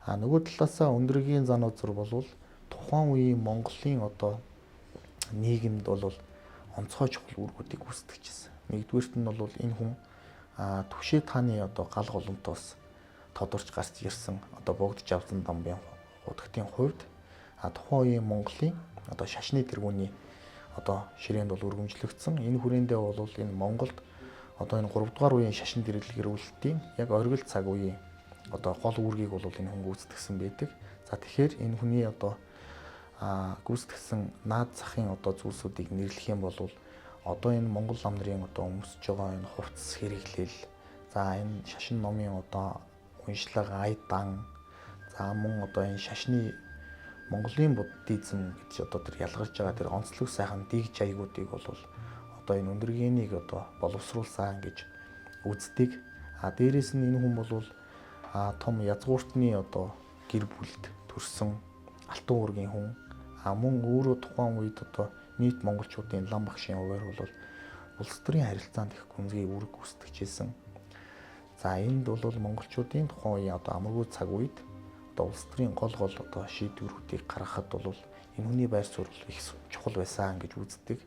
А нөгөө талаасаа Өндөргийн Зануузар бол тухайн үеийн Монголын одоо нийгэмд бол онцгой чухал үүргүүдийг гүйцэтгэж байсан. Нэгдүгээрт нь бол энэ хүн Түгшээ тааны одоо гал голомтоос тодорч гарч ирсэн одоо Богд Жавзан дамбын худагтын хувьд тухайн үеийн Монголын одоо шашны тэргүүний одоо ширээнд бол өргөмжлөгдсөн. Энэ хүрээндээ бол энэ Монголд одоо энэ 3 дугаар үеийн шашин дэлгэрүүлэлтийн яг оргил цаг үеийн одоо гол үүргийг бол энэ хүн гүйцэтгсэн байдаг. За, тэгэхээр энэ хүний одоо гүйцэтгсэн наад захын одоо зүйлсүүдийг нэрлэх юм бол одоо энэ Монгол лам нарын одоо өмсөж байгаа энэ хувцас хэрэглэл, за, энэ шашин номын одоо уншлага, айдан, за, мөн одоо энэ шашны Монголын буддизм гэж одоо тэр ялгарч байгаа тэр онцлог сайхан дэг жаягуудыг бол одоо энэ Өндөргийнийг одоо боловсруулсан гэж үздэг. А дээрээс нь энэ хүн бол том язгууртны одоо гэр бүлд төрсэн алтан уургийн хүн. А мөн өөрөө тухайн үед одоо нийт монголчуудын лам багшийн хуваар бол улс төрийн харилцаанд их гүнзгий үүрэг гүйцэтгэж байсан. За, энд бол монголчуудын тухайн үеийн одоо амаргүй цаг үед одоо улс төрийн гол гол одоо шийдвэрүүдийг гаргахад бол энэ хүний байр суурь их чухал байсан гэж үздэг.